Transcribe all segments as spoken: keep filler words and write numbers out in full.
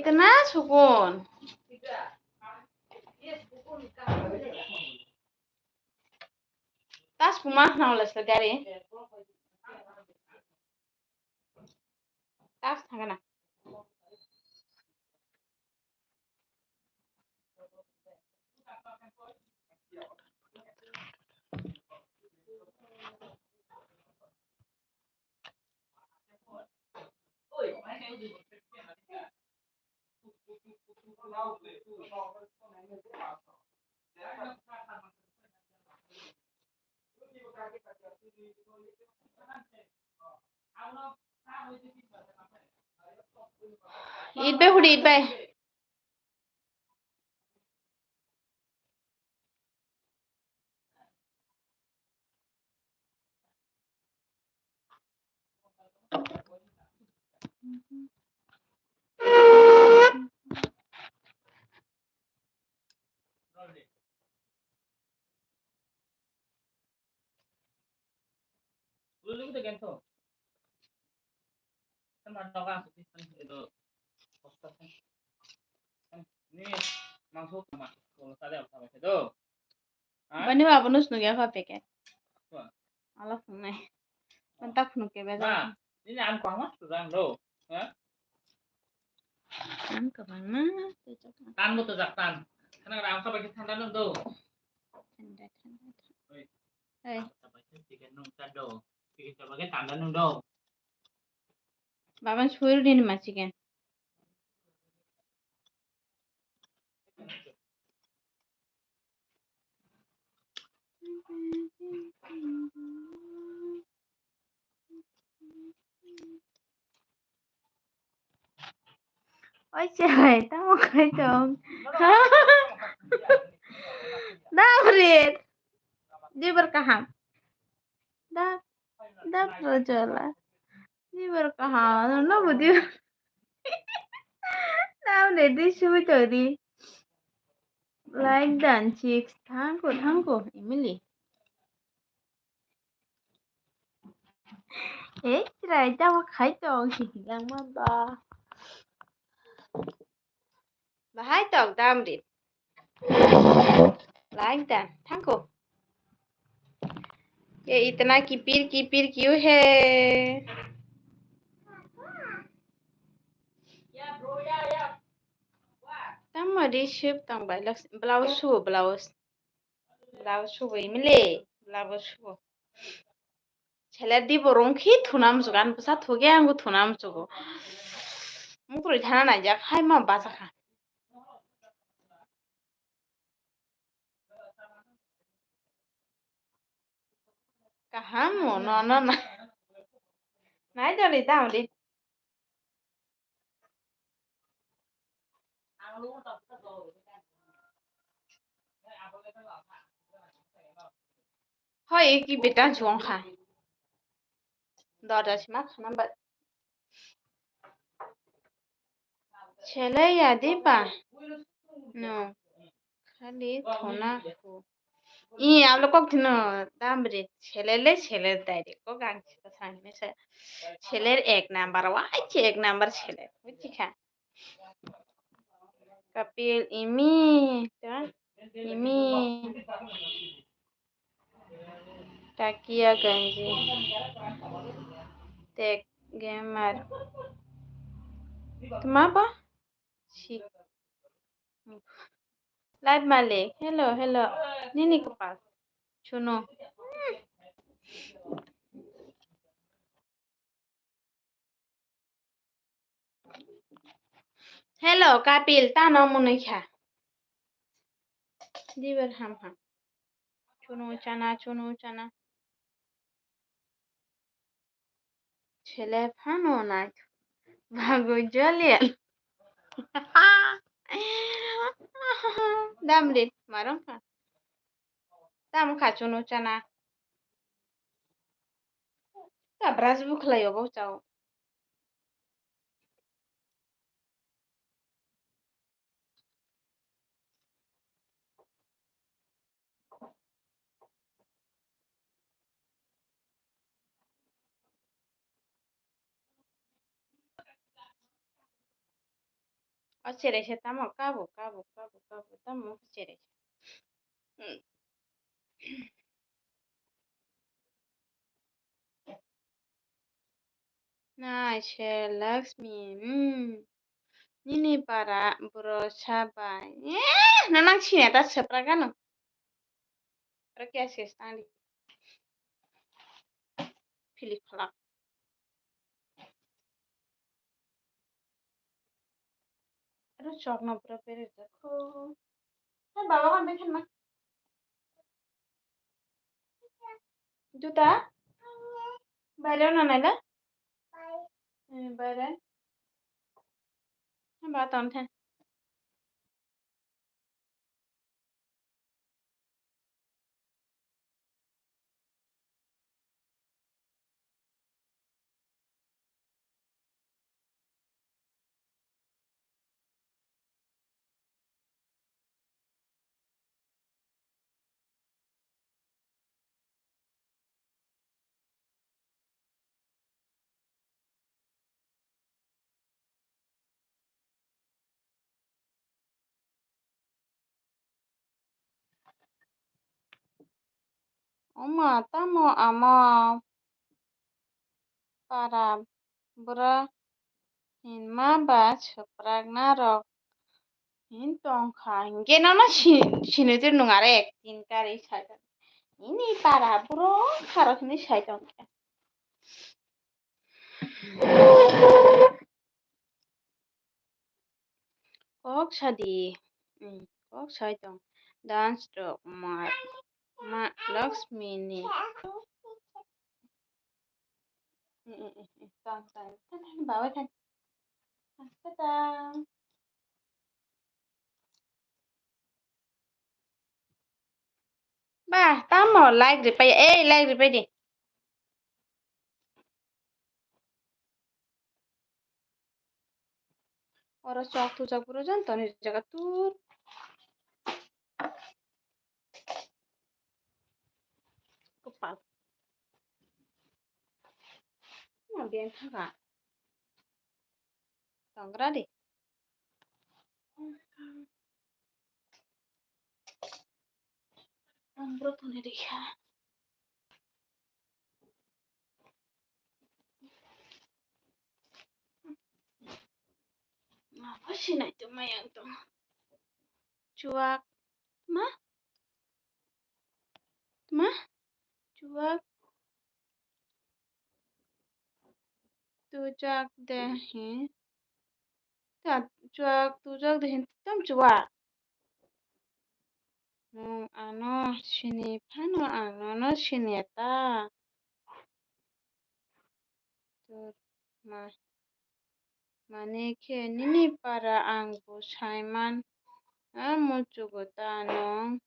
Tena sukun. Tas kuma nang le se gari. Tas thangana. It bai huri, it bai. Bani ba abono snukya kha packet. Ala phungnai. Manta phunuk ke bejak. Nini ang kwbangma sujak do. Ha? Ang kwbangma sujak. Tan bo to jak tan. Khana ram kha bai thanda nung do. Thanda, thanda, thanda. Oi. Oi. Chicken nung tan do. Chicken chaba ke thanda nung do. Baba suir din ma chicken. Oi chai, tamo khai tong. Dam rit. Jibar kaham. Dam, dam rojola. Jibar kaham, no budi. Dam rit, di sui to di. Like dan chicks. Thangko, thangko, Emily. Eh, chwrai tamo khai tong, hihi langma ba. Bahai tong dam rit. Like dan, thangko. Ye itna kipir kipir kyu hai? Tamo ri sip tong bai lok blouse subo blouse. Blouse subo imile blouse subo. Seler di borong khi thuna musugo, ani bwsa thuge ang bo thuna musugo. Mukrwi thana naijak hai ma bachakha. Kaham mo no no na. Nai dori dam di. Hoi, ki beta chuang kha. Dorja sima khana ba. Sele ya di ba? No. Khali thona ko. I alo kok thino dam ri. Sele le sele dai ri. Kok ang sika sang ni se. Sele ek number wa, ai ek number sele. Buji kha. Kapil imi, ta? Imi. Takia ganji. Tech gamer. Tma ba? Si. Live malik. Hello, hello. Nini kapal. Chuno. Hello, Kapil, tano mwnwi kha. Dibar ham ham. Chunu chana, chunu chana. Chele phano nai. Bagwi jolial. Damrit, marong kha. Tam kha chunu chana. Ta brush bo khlai obo chao. O cherai se tamo kabo, kabo, kabo, kabo, tamo cherai se. Hmm. Nai se Lakshmi, hmm. Nini para bwrwi sa bai. Eh, no nang sini ta swprak ano. Oro khe se stang di. Philip khlak. Aro chokno pura berajak kho. Hai baba, hon bai khanma. Juta? Baire ono naila? Eh, baire. Hai ba ton the. Omo tamo amo para bwrwi hinma ba swprak narok hin tongkha hinkhe nono si-, sinijwk nwng aro acting karwi sai tong. Nini para bwrwi kharok hinwi sai tongkha. Kok sadi, hmm, kok sai tong. Dance rok ma, ma Lakshmi ni. Hmm, hmm, hmm, hmm. Tang, tang, tang, tang, bawa tang. Tang, tang, tang. Ba, tamo like ripai, eh, like ripai di. Oro chok tujak bwrwi jan toni jaga tur. Kwpal. Ma beng thaka. Tongra di. Ang bro toni rikha. Abo sinai tongmai ang tong. Chuak ma? Ma? Chuak. Tujak de hin. Ta chuak tujak de hin tam chuak. Nwng ano sini phano ang nono sini ta. Tur ma, mani khe nini para ang bo saiman, a muchugo ta nwng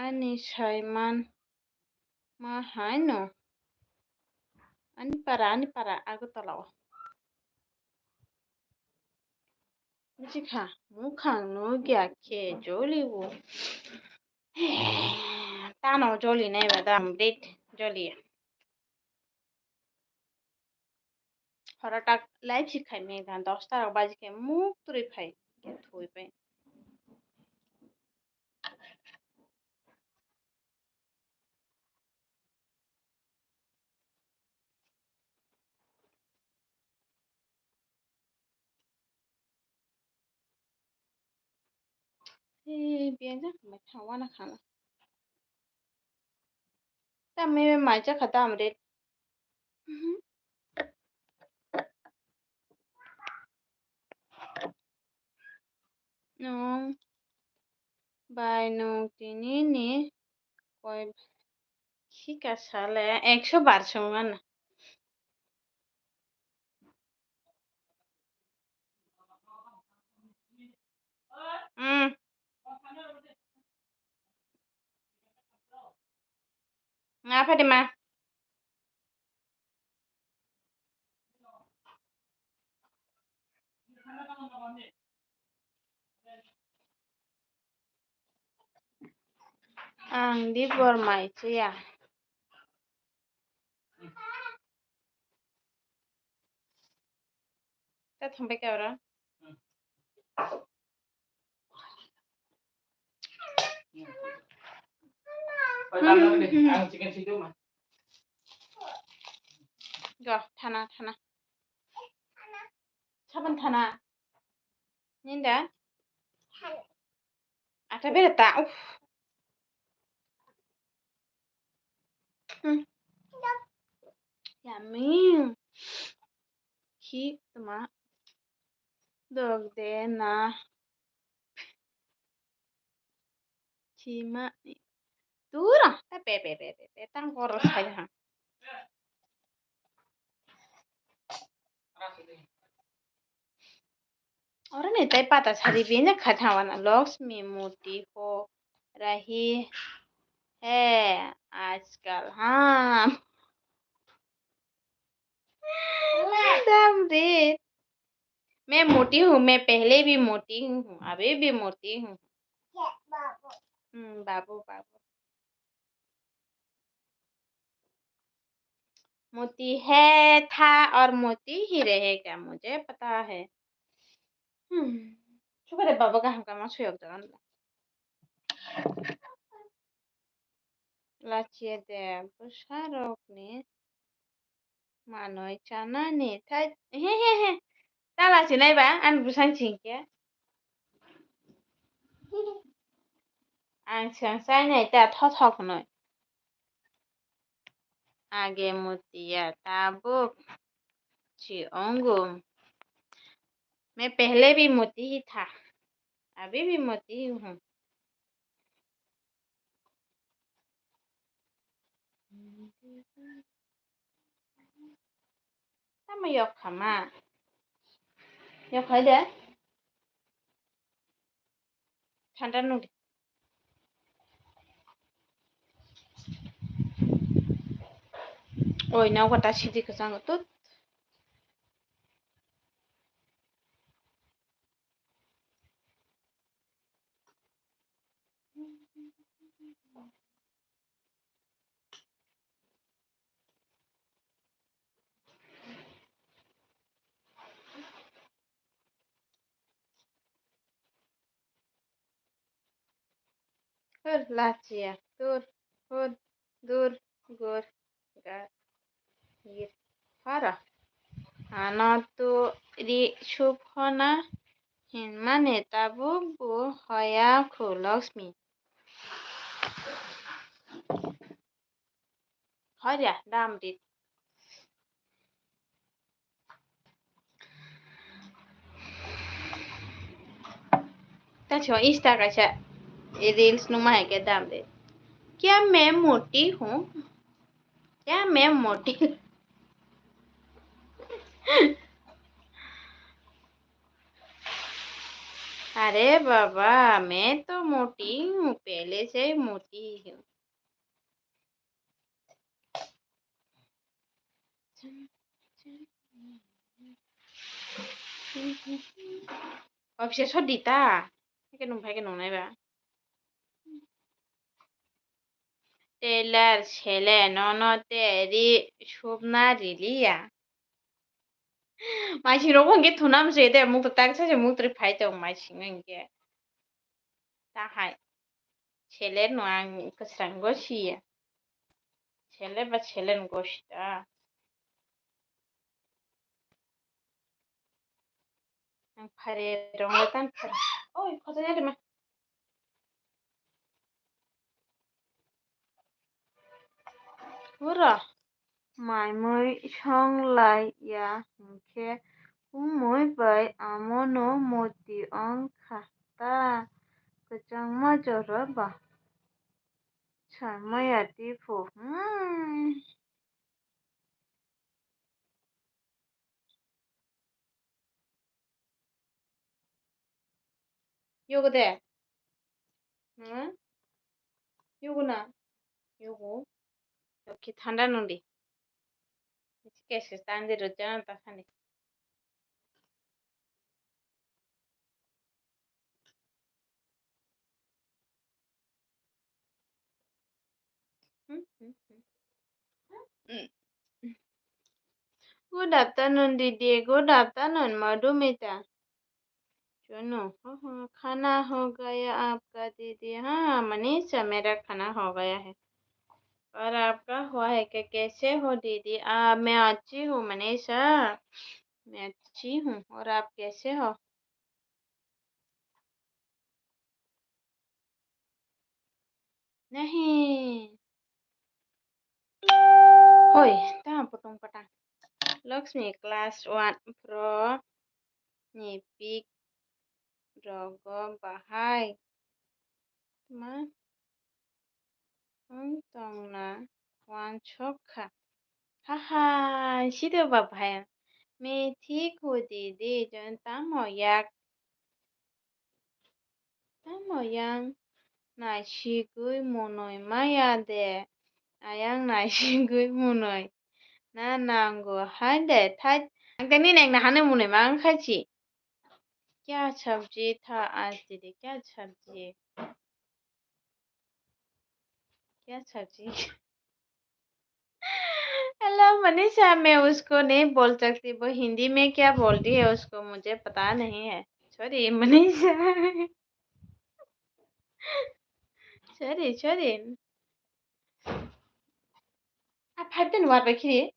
ani saiman ma hai no. Ani para, ani para Agartala o. Buji kha, mukhang nugya khe joli o. Tano joli nai ba dam date joli. Horo tak live si khai me dan dos ta rok baji khe muk turi phai khe thui pai. Hei, biyang jak mai tha wana khala. Tam me mai jak kha dam ret. Mhm. Nwng bai nwng tini ni koi khika sale ekso bar song mano. Hmm. Nga pha de ma. Ang di bor mai chuya. Ta thangbai khe oro. Oi, tama dong deh. Ang chicken situ mah. Go, thana, thana. Saban thana. Ninda. Ata bere ta. Uff. Hmm. Yummy. Khi tama. Dog de na. Chima ni. Tura. Ta pe, pe, pe, pe, pe. Tang koro sai ha. Oro ni tai pata sari bini kha thawana. Lakshmi moti ho rahi hai aajkal. Haan. Dam de. मैं मोटी हूँ, मैं पहले भी मोटी हूँ, अभी भी मोटी हूँ। हम्म, बाबू, बाबू। मोती है, था और मोती ही रहेगा, मुझे पता है। Hmm. Chuka de baba kaham kama suyok jagan. Lachia de bwsarok ni manwi chanani thai he he he. Ta lachi nai ba ani bwsang chingkhe. Ang chwng chainai ta thothok nwi. Age mutiya tabuk chi ongo. मैं पहले भी मोटी ही था, अभी भी मोटी ही हूँ। Tamo yok kha ma. Yok khai de. Thanda nung di. Oi, nogo ta sidi kwchango tut. Hur lachia, tur, hur, dur, gur, ga, gir. Hara. Ano tu ri sup hona hinmani tabuk bo hoya khu Lakshmi. Hoya dam rit. Ta chho Insta kaisa reels nungma hai khe dam rit. क्या मैं मोटी हूँ? क्या मैं मोटी? अरे बाबा, मैं तो मोटी हूँ, पहले से ही मोटी हूँ। Office o dita. Ke nung phai ke nung nai ba. Tailor sele nono te ri supna riliya. Maising rok hwnkhe thunam se de muk tak sa se muk twi phai tong maising hwnkhe. Ta hai. Sele no ang kwsrango siya. Sele ba sele no gosi ta. Ang phare rong le tan phare. Oi, khoto ya de ma. Ura. Mai mui song lai ya hwnkhe umui bai amo no moti ong kha ta kwchangma jora ba sai maya tiphu. Hmm. Yogo de? Hmm? Yogo na? Yogo. Oke, thanda nung di. Kes kes tang di rojana ta khani. Good afternoon, Didi. Good afternoon, Madhumita. सुनो, हाँ, हाँ, खाना हो गया आपका दीदी? हाँ, मनीषा, मेरा खाना हो गया है। और आपका हुआ है क्या? कैसे हो दीदी? आ, मैं अच्छी हूँ मनीषा, मैं अच्छी हूँ। और आप कैसे हो? नहीं। Hoi, tamo putong patang. Lakshmi class one pro ni pic rogo bahai. Ma, wng tongna wansok kha. Haha, sida ba bahai. Methik hudi di, jon tamo yak. Tamo yang naisigwi munoi maya de. Ayang naisigwi munoi na nango hai de thai. Ang tei nini ang nahani munoi ma wng khai si. Kya sabji tha aaj didi? Kya sabji? Kya sabji? Hello Manisha, मैं उसको नहीं बोल सकती, वो हिंदी में क्या बोलती है उसको मुझे पता नहीं है। सॉरी मनीषा। Sorry, sorry. आप फाइव टेन वार रखिए।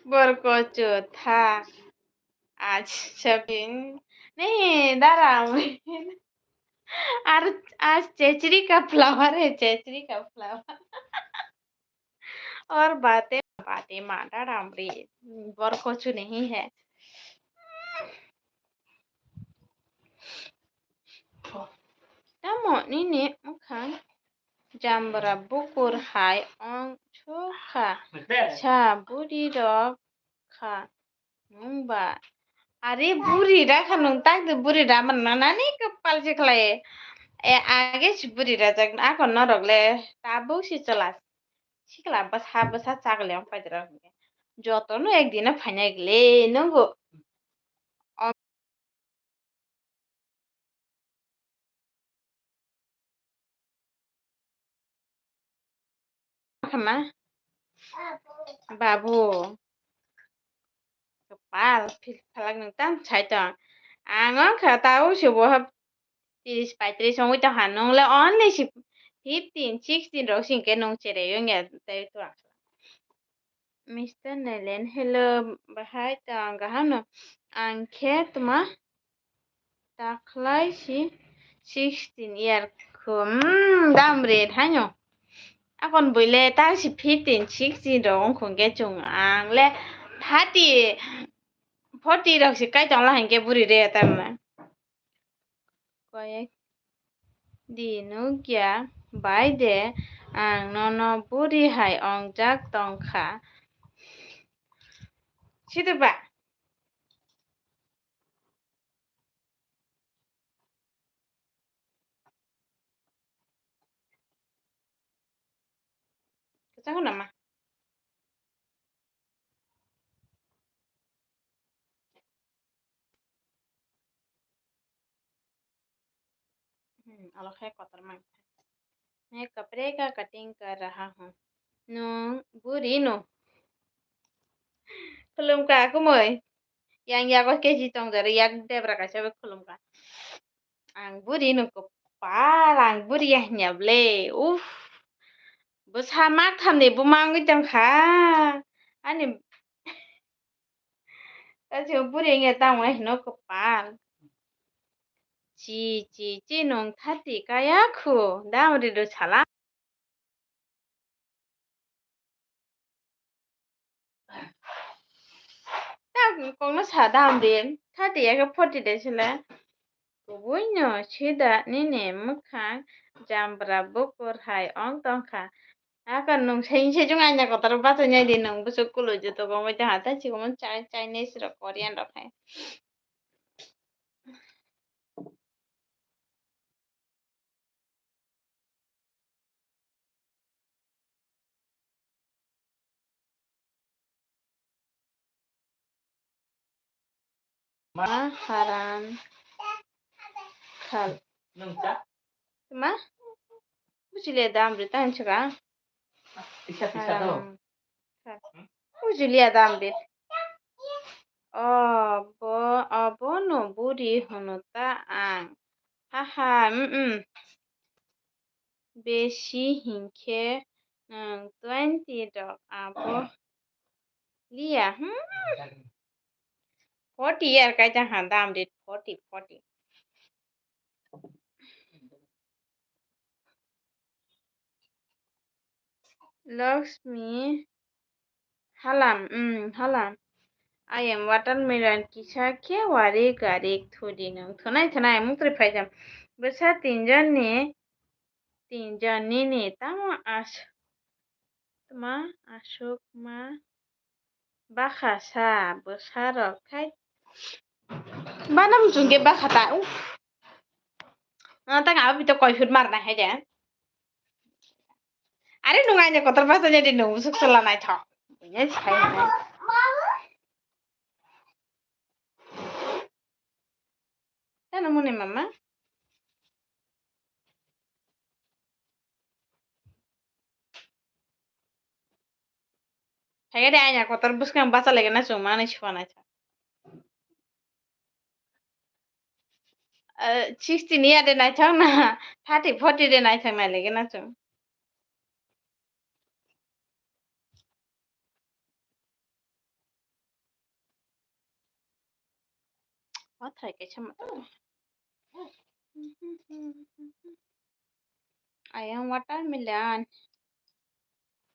Borkochu tha. Aaj shopping नहीं, दारा अमरीन। और आज चेचरी का फ्लावर है, चेचरी का फ्लावर। और बातें, बातें माँ, दारा अमरीन। Borkochu नहीं है। Tamo nini mwkhang jambra bukur hai wng sukha sa buri rok kha nwng ba. Are buri ra kha nwng tak de buri ra man na nani kwpal se khlai. E age si buri ra jak akon norok le tabuk si chwla sikla bwsa bwsa chakle wng pai de rok joto no ek dino phainai le nungo. Khama babu kwpal phil phalak nung tam chai tong ang wngkha ta o se bo tris paitris wngwi tongkha nung le only si fifteen sixteen rok singkhe nung cherai wngya tei twlang. Mister Nelen, hello, bahai tong, kaham no? Ang khe tma takhlai si sixteen year khum, dam red haino. Akon buile ta si fifteen, sixteen rok wngkhung khe chung ang le thirty, forty rok si kai tong la hinkhe buri re tamna. Koyek di nukya bai de ang nono buri hai ongjak tongkha. Sido ba? Kwchangma nama? Hmm, alo khe kotor mang. Main कपड़े का कटिंग कर रहा हूँ. Nung buri no. Khulumkha kumui. Yang yago keji tongjaru yak debra kaisa bai khulumkha. Ang buri no kwpal, ang buri ya hinya ble. Uff. Bwsa maktham ni buma wngwi tongkha. Ani Kaisa buri wngya tamo hino kwpal. Chi, chi, chi, nung thati kaya khu. Dam ri do sala. Ta kongno sa dam ri. Thati ya khe forty de sile. Kubuino sida nini mwkhang jambra bukur hai ong tongkha. Aka nung sai sai jung aina kotor bachai nai di nung busuk kulu juto gomoi tongha tai chikon Chinese rok Korean rok hai. Ma haran khal. Ma? Buchile dam ri tan chika. Haram. Bujulia dam de. Obo, obono buri hwno ta ang. Haha, mm, mm. Besi hinkhe nwng twenty rok abo liya, hmm? Forty year kaisa ha dam de, forty, forty. Lakshmi, halam, mm, halam. I am watermelon kisa khe warik garik thudi nwng. Thunai, thunai, mung twi phaijam. Bwsa tinjonni, tinjonni ni tamo as-, tma aswk ma bakha sa, bwsa rok khai. Bana muchung khe bakha ta, uh. Ah, tang abo bito koi phut mar na hai de. Are nung aini kotor basa jadi nung busuk sala naithok. Ini sai nai. Tano muni mama. Hai de aini kotor buskang basa lagi na chuma ni chuma naithok. Eh, sixteen year de naithok na, thirty, forty de naithok na lagi na chum. Wathai kaisa ma. Ayang watermelon.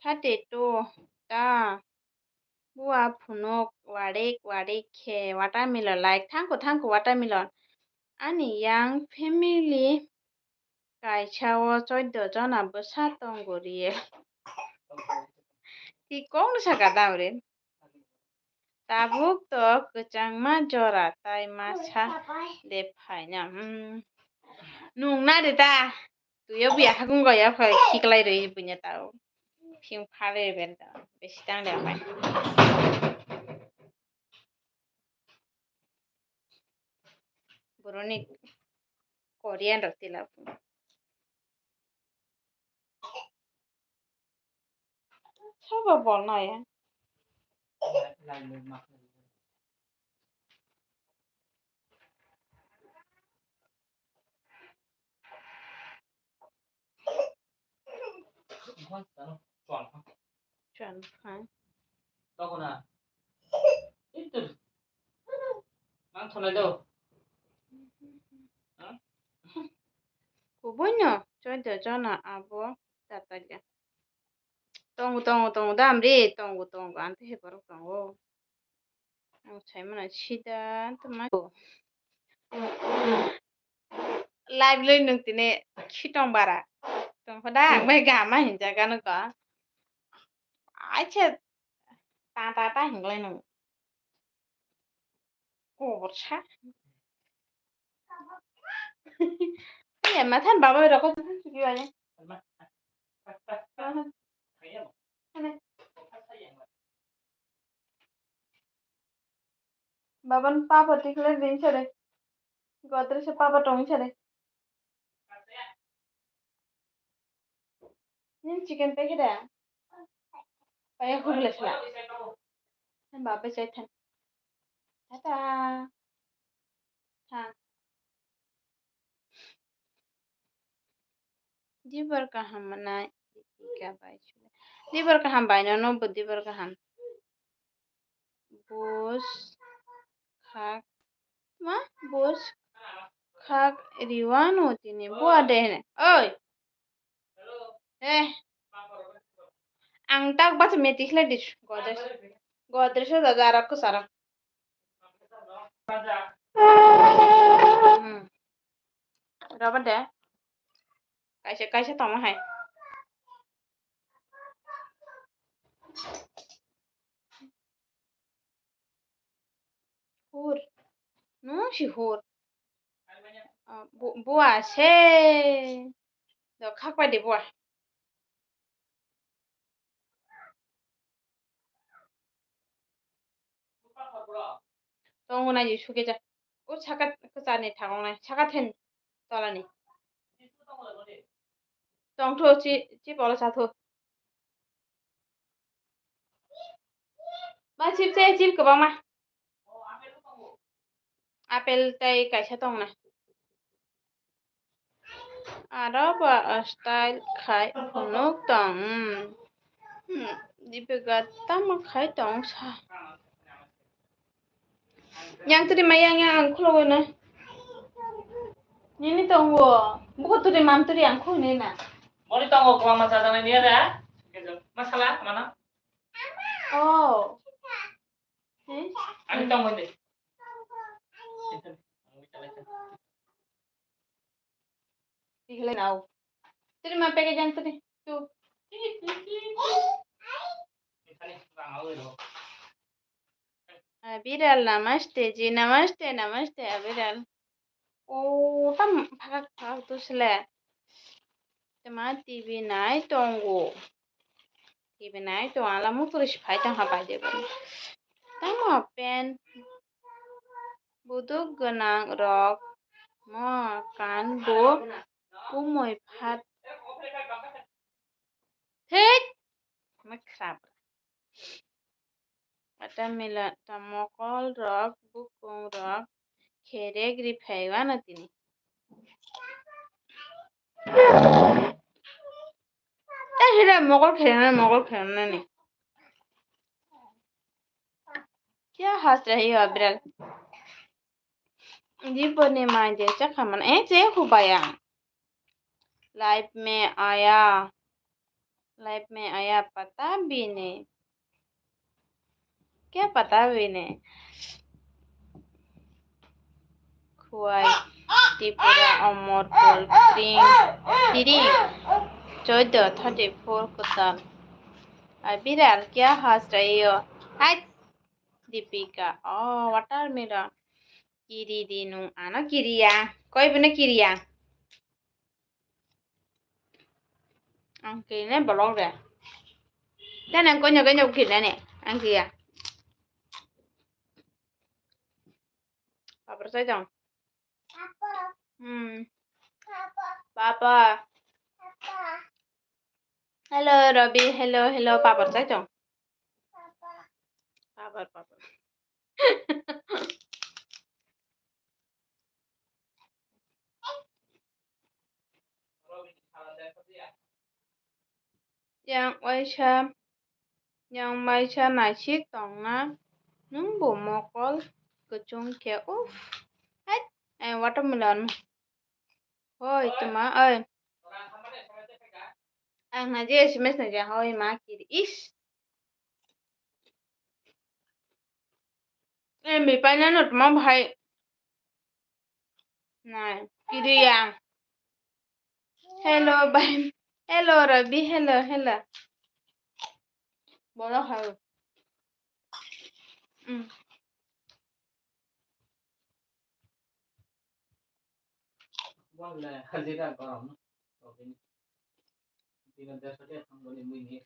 Thirty two ta. Bua phunuk warik warik khe watermelon like thangkhu thangkhu watermelon. Ani yang family kaisa o choido jona bwsa tongo riye. Ti kok no saka dam re. Tabuk to kwchangma jora tai masa de phaina. Hmm. Nung na de ta. Tuyo buya hakung goya phai khiklai rwi bunya tao. Phim phale ber da. Besi tang de pai. Boroni Korean rok tila. Sabo bolno ya. Chuan phan. Kubuino choido jona abo tatalya. Tongo, tongo, tongo, dam ri, tongo, tongo, anto he borok tongo. Ang saimano sida, anto ma. Live loi nung tini khitong bara. Tong khoda ang bai gama hinjaga nung ko. Acha ta ta ta hinglai nung. Kobor sa. Iya mathan baba rokot sigi wale. Baban papa tikhle din sare. Godrej se papa tong sare. Nini chicken packet a? Paya khurle sila. Nini baba chai than. Tata. Tha. Dibar kaham manai. Dipika bai sule. Dibar kaham bai no no bo dibar kaham. Bus khak ma bus khak riwano tini bua de hene. Oi. Eh. Ang tak bacha meti khlai di Godrej. Godrej o jaga arak kusara. Hmm. Raba de. Kaisa kaisa tamo hai. Hur. No si hur. Ah, bu-, bua se. Do khakpai de bua. Tongo nai suke ja. O saka kwchani thango nai. Saka then tolani. Tongtho chi, chi polo chatho. Ba chip chai chip kwbangma. Apple tei kaisa tong na. Aro ba style khai phunuk tong. Hmm. Hmm. Dipika tamo khai tong sa. Yang turi ma yang yang ang khulogwi na. Nini tongo. Buko turi mam turi ang khulogwi na. Moni tongo kwbangma chajaknai niya da. Masala mana? Oh. Eh? Ani tong hoy de. Ikhla nao. Tiri ma peke jang tiri. Tu. Abiral, namaste ji, namaste, namaste, Abiral. O, tam phakak phakak tu sile. Tama T V nai tongo. T V nai tongo, ala muturi si phai tongkha bai de bai. Tamo pen buduk gwnang rok mo kan bo kumui phat. Thik. Ma khrap. Watermelon ta mokol rok, bukung rok, kherek ri phai wano tini. Ta hira mokol kherek, mokol kherek ni. Kya has rahi ho Abiral? Diponi mai de chakha man. Eh, che hubaya. Life mein aya. Life mein aya pata bhi nahi. Kya pata bhi nahi? Khwai Tripura Omorpur Tring Tring. Choido thirty four kutal. Abiral kya has rahi ho? Hai. Dipika, oh, watermelon. Kiri di nung ano kiriya. Koi bune kiriya. Ang kiri ne bolong de. Dan ang konyo konyo kiri ne. Ang kiriya. Papar sai dong. Hmm. Papa. Hello, Robi. Hello, hello. Papar sai dong. Papar, papar. Yang waisa, yang waisa naisik tongna, nwng bo mokol kuchung khe, uff, hai, eh, watermelon. Hoi, tuma, oi. Ang na je S M S na je, hoi, ma kiri, ish. Eh, mi paina no tuma bhai. Nai, kiriya. Hello, bhai. Hello, Rabi. Hello, hello. Bolo hao. Mm.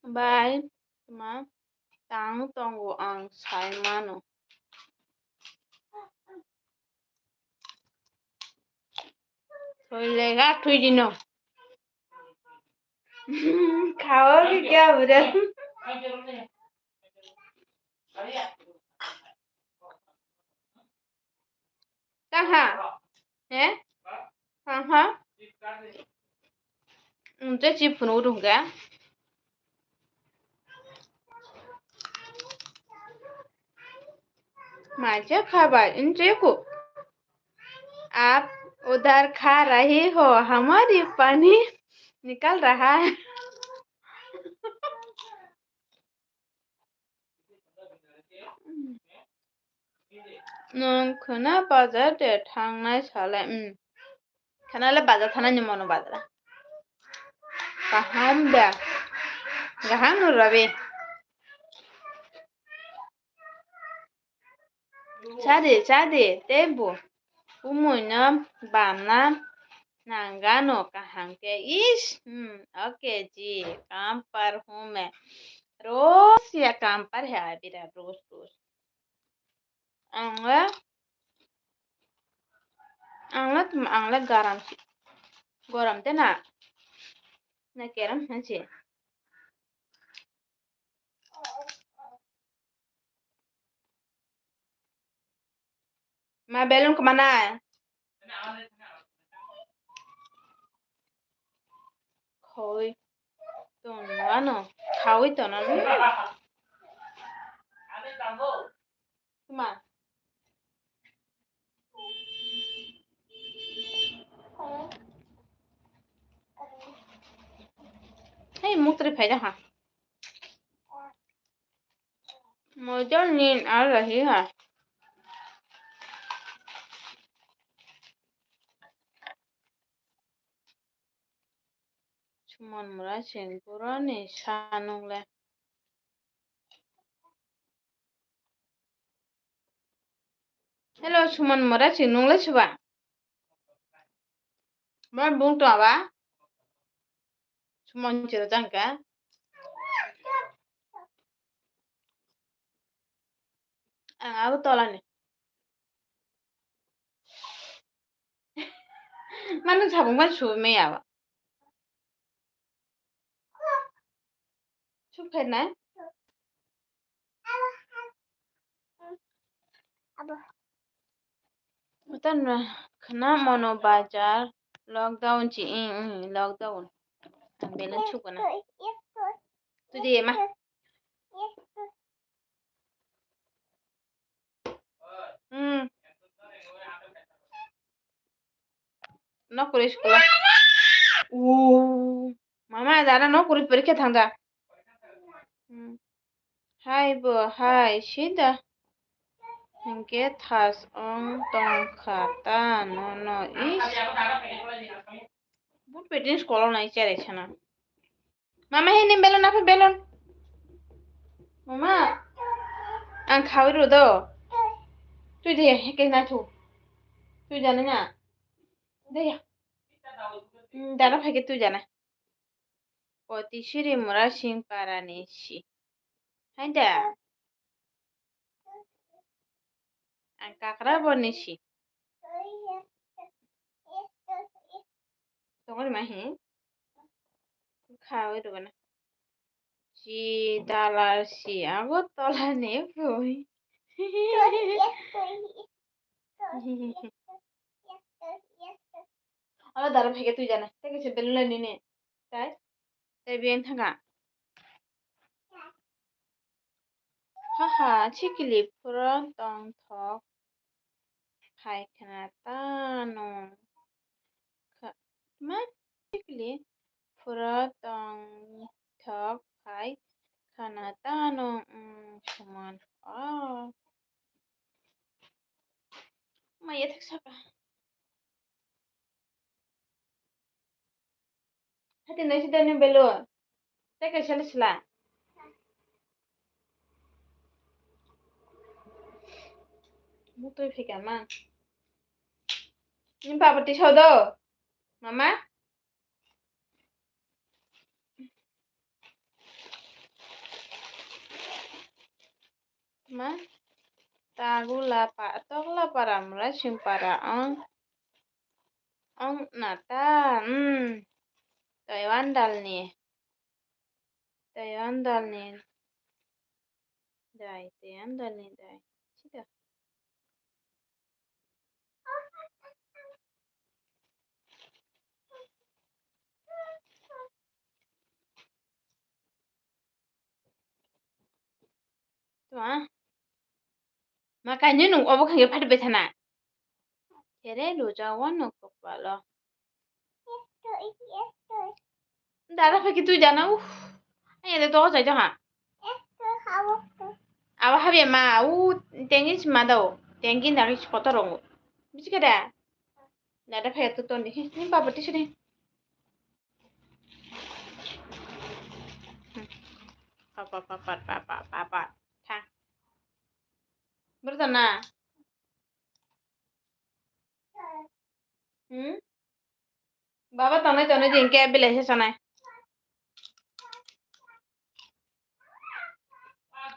Bai, tuma tang tongo ang sai mano. Thoi lega thoi dino. Khao ki kya bure? Taha? He? Taha? Unte chi phunu rungga. Maja khabai, unte ku. Aap udhar kha rahi ho, hamari pani nikal raha hai. Nwng khwna bazar de thangnai salai, um. Khwnale bazar thangnai ni mono bazar. Kaham da. Kaham no rabi. Chadi, chadi, tei bo. Kumuino bamna nangano kaham khe. Ish, hmm, okay ji, kaam par hoon main. Roz ya kaam par hai abira, roz, roz. Ang le, ang le, ang le garam si, garam te na, na keram na si. Ma belun kmana? Khoi ton ano, khawi ton ano. Kma. Hei, mukri phaida ha. Mojon nin ar rahi ha. Suman mura sing pura ni sanung le. Hello, Suman mura sing nung le suba. Mar bung to aba. Suman chiro jangka. Ang abo tolani. Manu sabung ban su me aba. Su khaina. Abo. Utan khna mono bazar lockdown chi, ing, ing, lockdown. Ang belun chukuna. Tudi ma. Hmm. Nokuri school. Ooh. Mama, dada nokuri porikha thangda. Hmm. Hai bo, hai, sida. Hingke thas ong tongkha ta nono is. Bu petin school nai chere sana. Mama, hini belun, apa belun? Mama, ang khawi ro do. Tui de, heke na thu. Tui jana na. De ya. Hmm, dada phai ke tui jana. Koti siri mura sing para ni si. Hai da. Ang kakra bo ni si. Tongori ma hi. Khawi ro na. Si dalar si ago tola ni boi. Alo dara phai ke tui jana. Tei kaisa belun lai nini. Tai. Tei biyang thangka. Haha, chikili phuro tongthok phai khna tano. Kha-, ma chikili phuro tongthok phai khna tano, mm, Suman. Oh. Maya thak saka. Hati nai sida ni belo. Tei kaisa le sila. Mutui phika ma. Ni baba tisao do. Mama. Ma, tagu lapa, tok lapa ramra simpara ong, ong nata, hmm, Taiwan dalni, Taiwan dalni dai, Taiwan dalni dai, sida. Tuma. Ma kainwi nung obo khangya phati bai thana. Khere luja wano kopalo. Dada phai ki tui jana, uff. Ai, ade to jai to ha. Abo habya ma, u tengi si ma dao. Tengi nagi si kotor rongo. Bisi kada. Dada phai to toni. Ni baba tisi ni. Papa, papa, papa, papa. Tha. Berta na. Hmm? Baba tongnai tongnai din ke belai se sanai.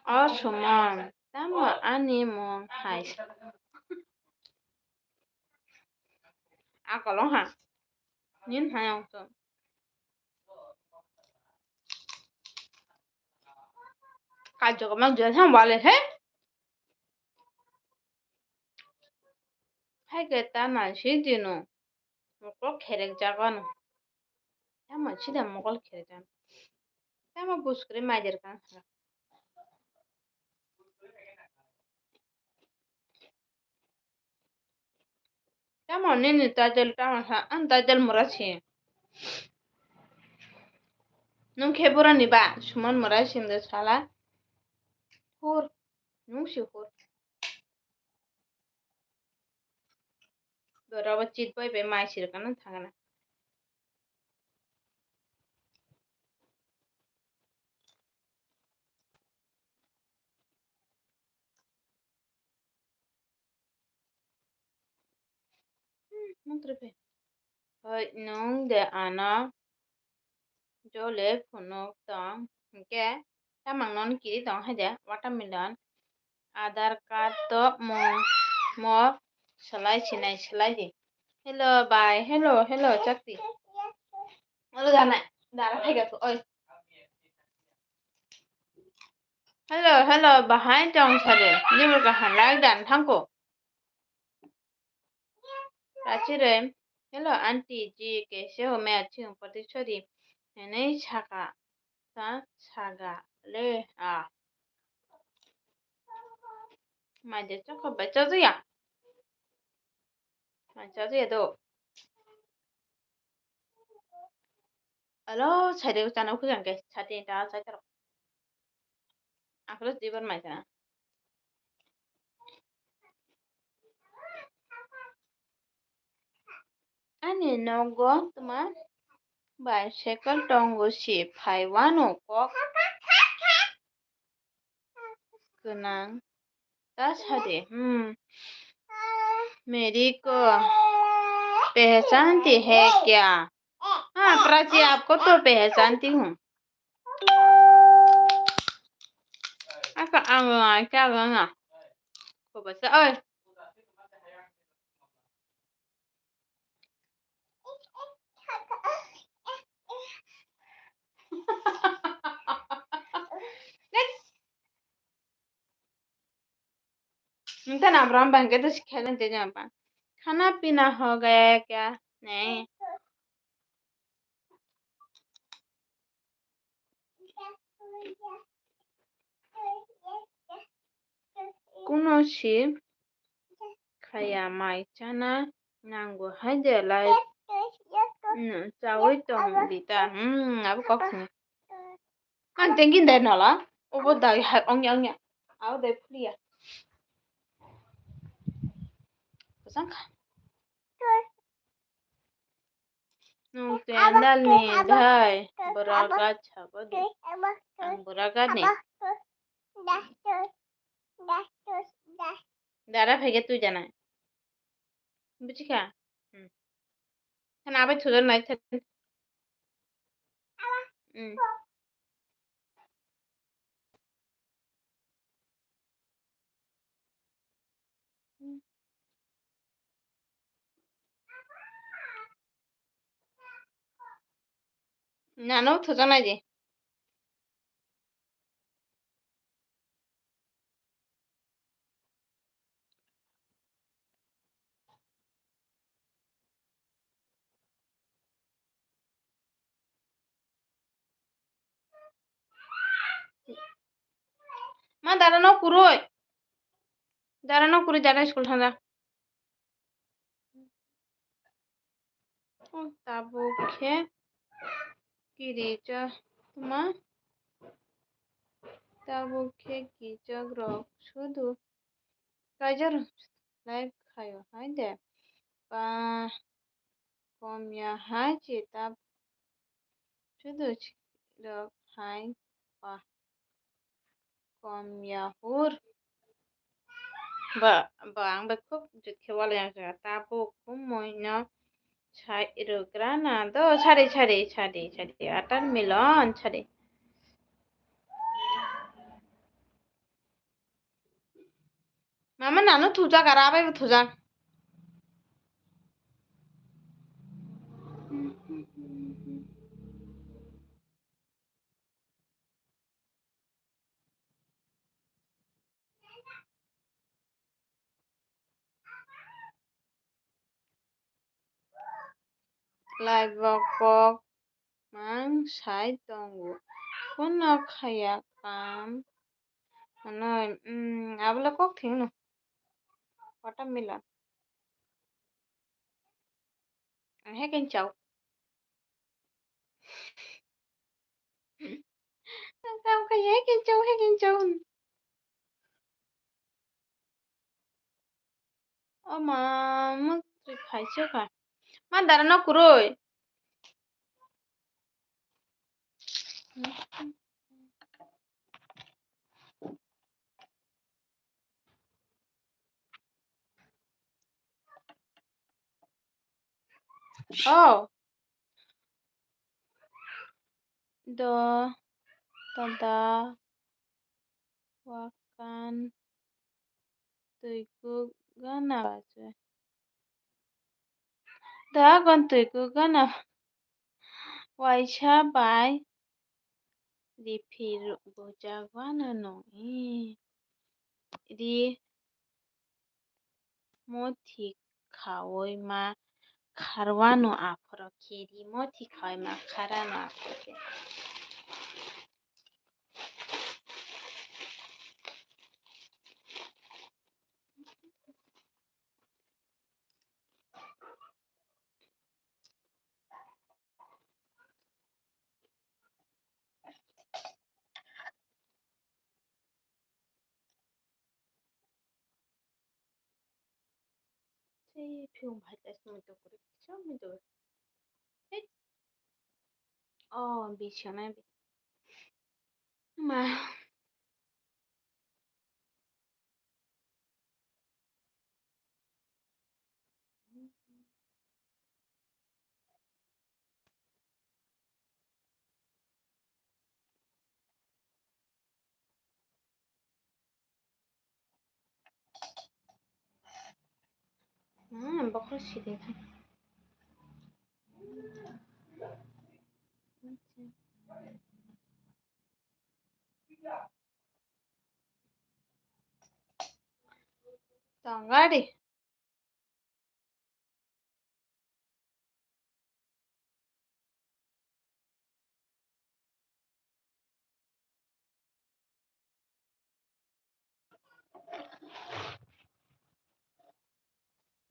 O Suman, tamo ani mung hai. Akolong ha. Nin hai ong to. Kajok mang jua thang bale he. Hai khe ta nang si dino. Mokol kherek jagano. Tamo sida mokol kherek jagano. Tamo buskuri maidir kan. Tamo nini title tamo sa, ang title mura si. Nung khe boroni ba, suman mura singde sala. Hur, nung si hur. Dora bo chit bai bai mai sir kana thangana. Hoi, nwng de ano jole phunuk tong, hinkhe samang nono kiri tong hai de, watermelon, Aadhaar card to mo, mo salai sinai salai di. Hello, bai, hello, hello, chakti. Olo ganai, dara phai ga to, oi. Hello, hello, bahai tong sade, nibor kaham like dan thangko. Rachire, hello aunty ji, kaise ho? Main achhi hu, pati chori. Hinwi saka, sa saga le a. Mai de chokha bai chaja ya. Mai chaja ya do. Alo, sai de chana khu jang ke, chati ta sai taro. Aphuru dibar mai chana. Ani nogo tuma bicycle tongo, si phai wano kok gwnang ta sadi. Hmm. मेरे को पहचानती है क्या? हाँ, प्राची, आपको तो पहचानती हूँ। Aka ang ang kya ang ang. Ko basa oi. Next. Nta na bram bang ke to sikhai nang te jang pa. Khana pina ho gaya kya? Nahi. Kuno si khaya mai chana nango hai de lai, mm, chawi tong di ta. Hmm, abo kok sini. Ang tengkin dai nola. Obo dai hai ongya ongya. Abo dai phulia. Pasang kha. Nung kendal ni dai, bora gach habo de. Ang bora gani. Dara phege tui jana. Buji kha? Hmm. Khana abai thujan nai than. Hmm. Nano thujaknai di. Ma dara no kurui. Dara no kurui, dara school thangja. Tabuk khe kirijak tuma. Tabuk khe kirijak rok sudu kaijak rok live khaio hai de. Ba komya hai chita sudu rok hai ba komya hur. Ba, ba ang bai khub jukhe wale yang kha. Tabuk khumui no sai rwgra na do sari sari sari sari atar milon sari. Mama nano thujak, ara abai bo thujak. Lai bo kok mang sai tongo. Kuno khaya kam. Ano, mm, abole kok thwngno. Watermelon. Ang hekeng chao. Ang kam khaya hekeng chao, hekeng chao. O ma, mwtwi phaisokha. Ma dara no kwrwi. Oh. Do, tada, wakan, twiku gana. Da gon twiku gana. Waisa bai riphi bujak wano nung. Ri mothi khaui ma kharwano aphoro khe, ri mothi khaui ma kharano aphoro khe. Tei phiung bai tei sumui tongkuri kisa mui tongkuri. Hei. Oh, bisana bi. Ma. Hmm, bokhorok side kha. Tong gari.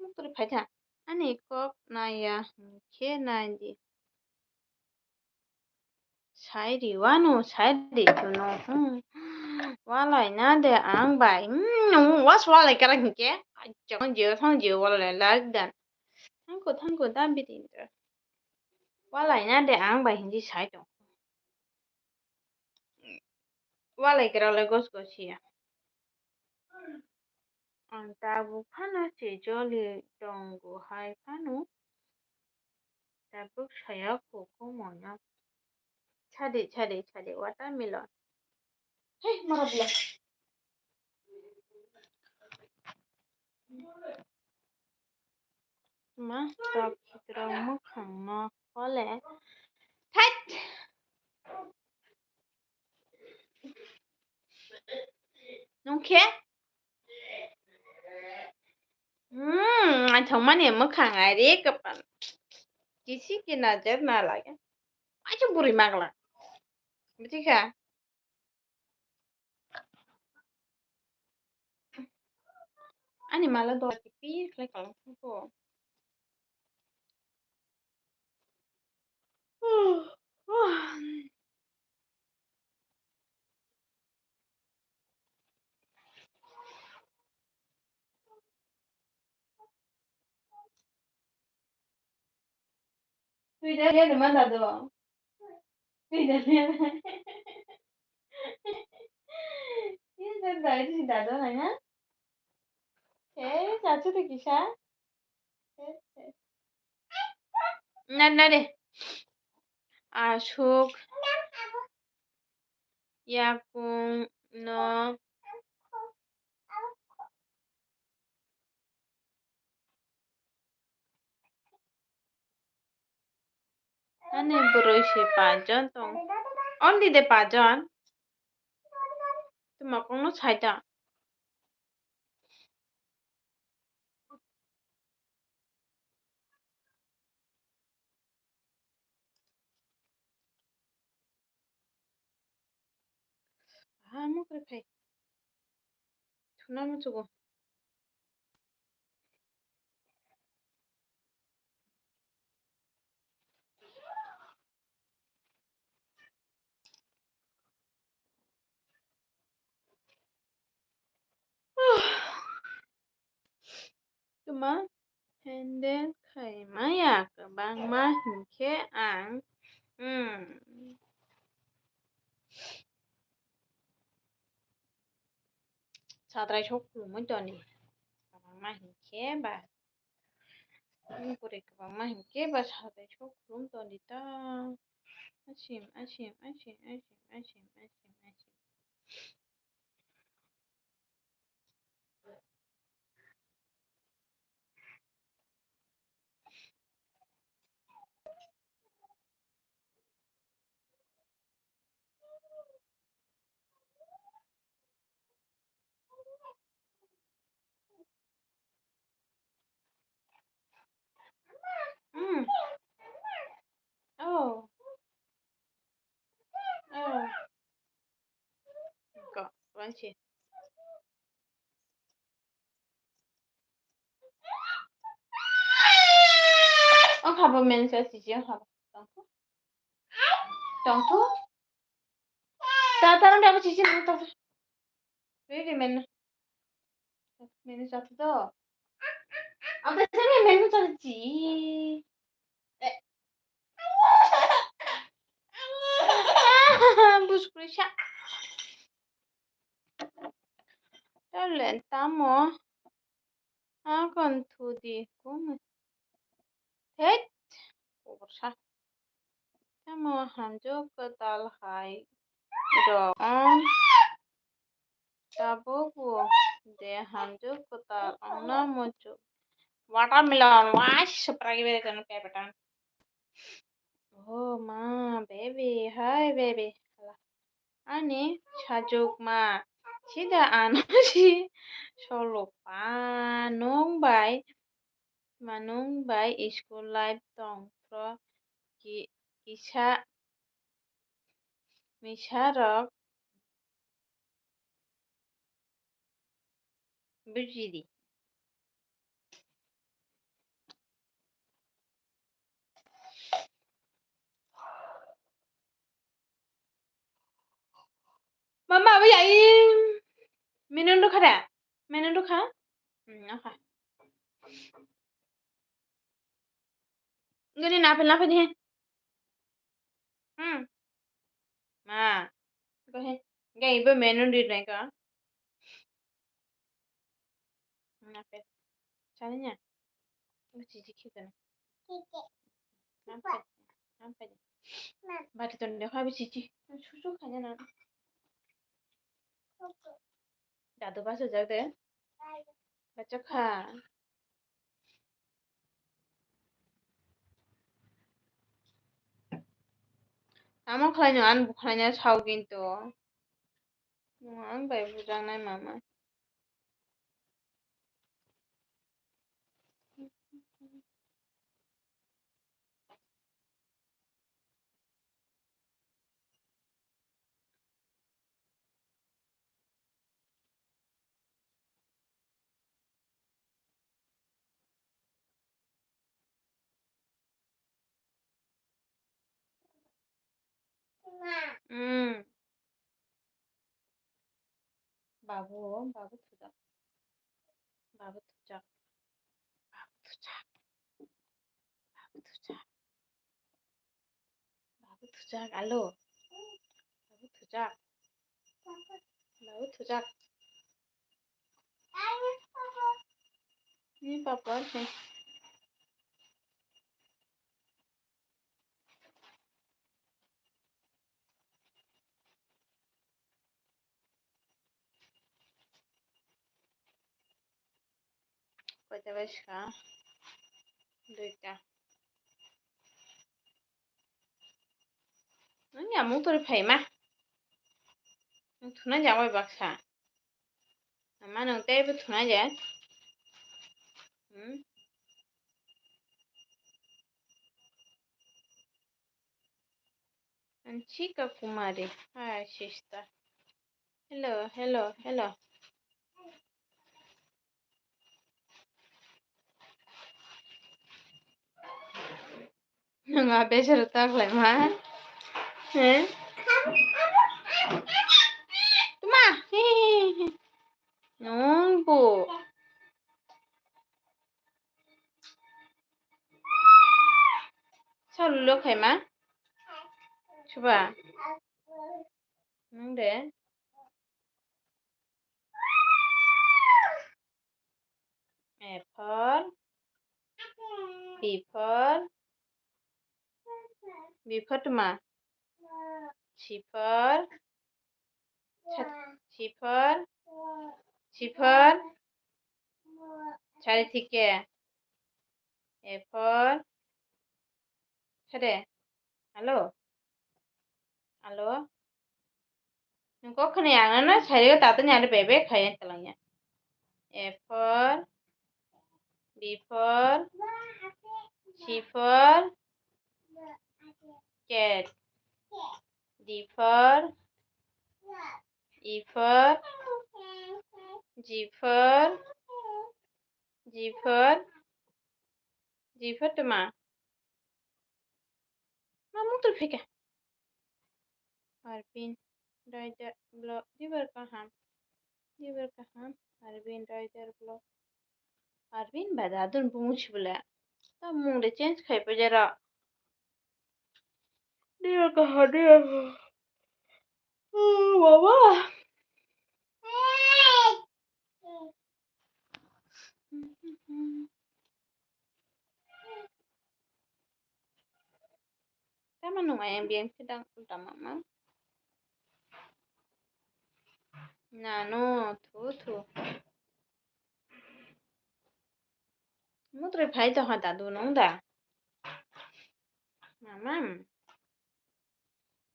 Muktrwi phaikha, ani kok naiya hwnkhe naidi. Sairi wano, sairi kuno, hmm. Walai na de ang bai, hmm, was walai kara hwnkhe, ajak jio thang jio walai like dan. Thangko, thangko, da bidin da. Walai na de ang bai hindi sai tong. Walai kara le gos gos ya. Ang tabuk phano se joli tongo hai phano. Tabuk saya koko mono. Chadi, chadi, chadi, watermelon. Hei, moro bla. Ma, tok khitrok mwkhang no kole. Thait! Nungkhe? Hmm, naithokmani mwkhang ai re kwpal. Kisi ki najar na lage. Acha buri magla. Buji kha? Ani mala do kipi khlai kalang ko. Twi da liya de ma dado. Twi da liya. Twi da da ri dado na ha. Hey, chachu de kisa. Na na de. Asuk. Yakung no. Ani bwrwi se paanch jon tong. Only de paanch jon. Tuma kongno sai ta. Ah, mukri phai. Thuna muchugo. Tuma handle khai maya kwbangma hinkhe ang, hmm, sadrai sok khulumui toni. Kwbangma hinkhe ba, hmm, kwbangma hinkhe ba sadrai sok khulum toni ta. Asim, asim, asim, asim, asim, asim, asim. Mm. Oh. Oh. Go, Wanchi. Ang habo mensa siji ang habo. Tongtho. Tongtho. Ta ta rang dabo siji nang ta. Ready men. Menu satu to. Ang ta sini menu satu ji. Eh. Bus kurisha. Talen tamo. Akon thudi kung. Hei. Kubursa. Tamo hamjwk kwtal hai rok wng tabukbo de hamjwk kwtal wngna muchung. Watermelon, wah, supra gibere kono pepetan. Oh, ma, baby, hi, baby. Ani sajwkma, sida ano si solokma, nwng bai, ma nwng bai school life tong phro ki-, kisa misa rok bujidi. Mama, abo ya, i, minun rwkha da? Minun rwkha? Hmm, okay. Gani napel napel he. Hmm. Ma. Go he. Gai ibo minun ri nai ka. Napel. Chani nya. Ibo chichi khikana. Napel. Napel. Bati ton de khabi chichi. Susu khanya na. Dadu basa jak de. Bacha kha. Tamo khlaino, ani bo khlaina sao kintu. Nwng ang bai bujaknai mama. Hmm. Babu, babu thujak. Babu thujak. Babu thujak. Babu thujak. Babu thujak, alo. Babu thujak. Babu thujak. Ni papa ni. Koita bai swkang? Duita. Nang ya mung tori phai ma. Nang thuna ja bai baksa. Ama nang tei bo thuna ja. Hmm. Anchika Kumari. Hi, sister. Hello, hello, hello. Nwng a besero ta khlaima? He? Tuma? Nwng bo. Sal ulo khaima? Chuba. Nwng de. A for, B for, B for tuma? C for, C for, C for, sari thike. A for, sare. Hello? Hello? Nung kok khani ang no sari o tato ni aro bebe khai ang talang ya. A for, B for, C for, cat. D for, E for, G for, G for, G for tuma? Ma mung twi phika. Arbin, Rider, Block, dibar kaham. Dibar kaham, Arbin, Rider, Block. Arbin ba dadun bumung sibole. Ta mung de change khai pajara. Dibar kaham, dibar kaham. Oh, mama. Tama nung ayang biang sedang ulta mama. Nano, thu, thu. Mutri phai to ha dadu nung da. Mama.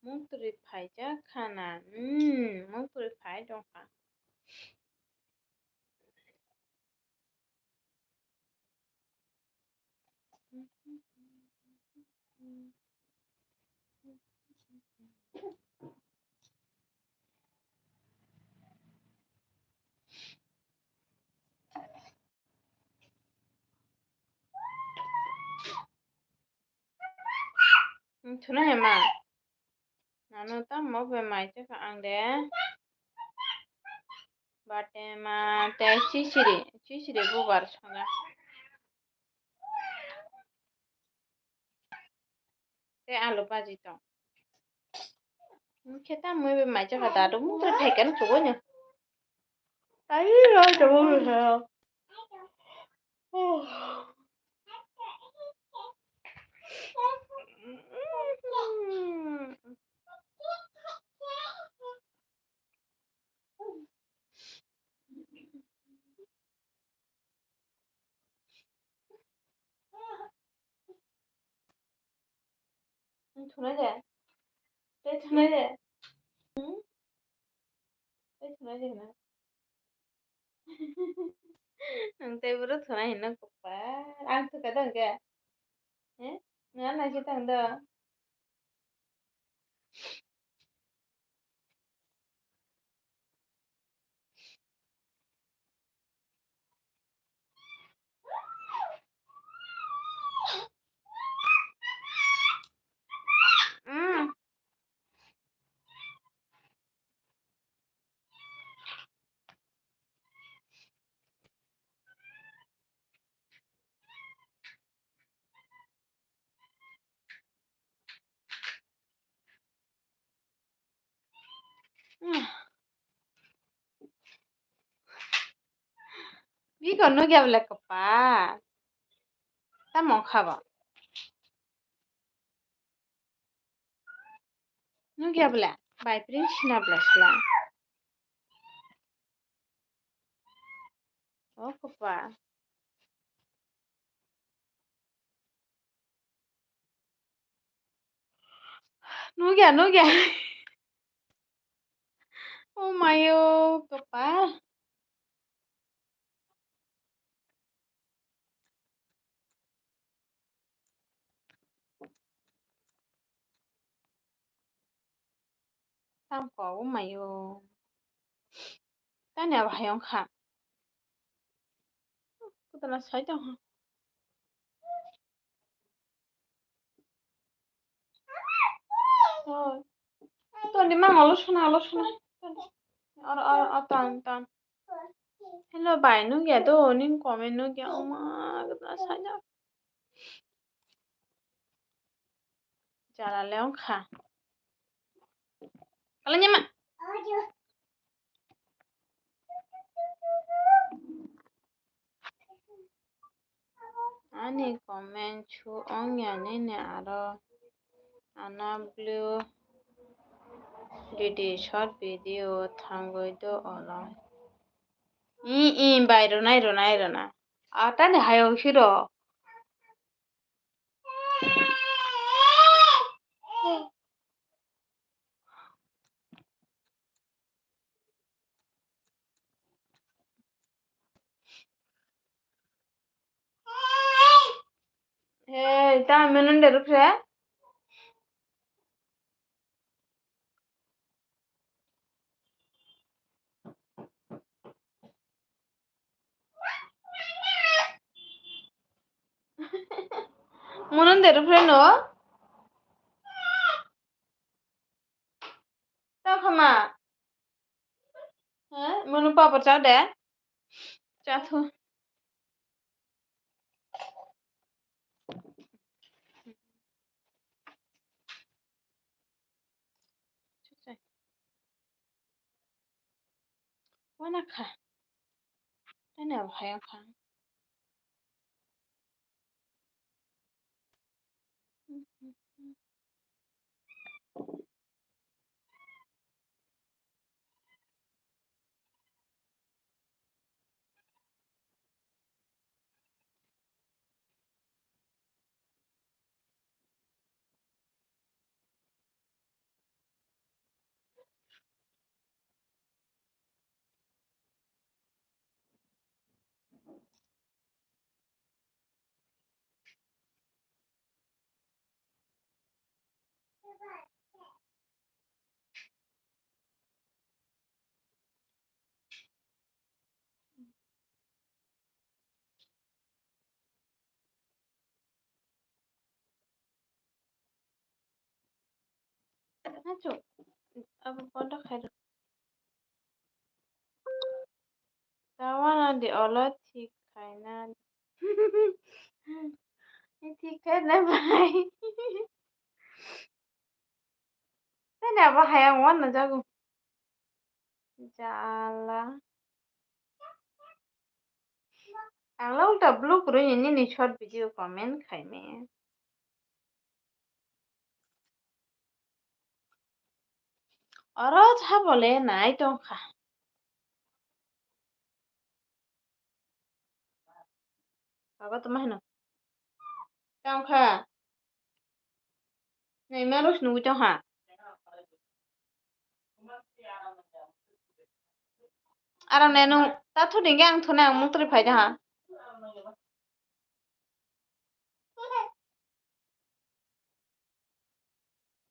Mutri phai ja khana. Hmm, mutri phai dong kha. Thuna hema. Nano tamo bai mai chakha ang de. Bate ma te chichiri, chichiri bubar sona. Te alu bhaji tong. Khe tamo bai mai chakha dadu mung tre phaikano chugo no. Ai, ai, chugo no. Thunai de. Tei thunai de. Hmm? Tei thunai de na. Ang tei boro thunai hinna kopar. Ang thwkha dong khe. Eh? Nga nai khe tang do. Biko nugya bole kopar. Tamo khabo. Nugya bole. Bai pring sina bole sila. O kopar. Nugya, nugya. O mayo, kopar. Tam ko, o mayo. Tani abo hai wngkha. Kotona sai tongkha. Oi. Toni mang olo sona, olo sona. Oro, oro, oro, ton, ton. Hello, bai, nugya do, ning comment nugya, oma, kotona sai tong. Jala le wngkha. Kala nyama. Ani comment su wngya nini aro ano blue didi short video thangwi do olo. I, i, bai rwnai, rwnai, rwna. Atani hayung siro. Hey, ta menun de rukre. Mono de rupre no. Ta khama. He, mono papa cha de. Cha thu. Wana kha. Tani abo hai wngkha. Achu, abo bondo khairok. Tawana di olo thik khaina. Thik khaina bai. Tani abo hai ang wana jago. Jala. Ang le ulta blue kwrwi ni nini short video comment khaimaya. Oro sabo le nai tongkha. Baba tongma hino. Tongkha. Nai ma rus nugui tongkha. Aram ne nung ta thu ding ang thune ang mung twi phai da ha.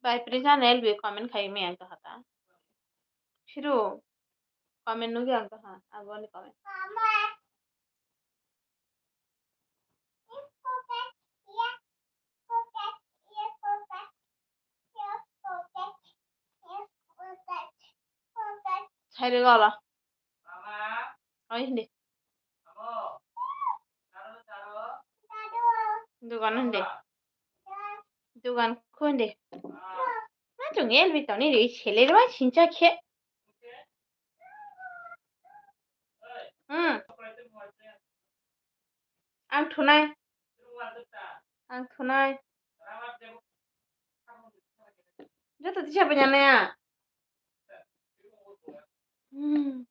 Bai Prince L B comment khai me ang to hata. Shiru comment nugi ang to ha. Agoni comment. Sairi golo. Oi hindi. Dugan hindi. Dugan ko hindi. Ma chung L B toni ri sele ri ma sincha khe. Hmm. Ang thunai. Ang thunai. Joto tisa banya naya. Hmm.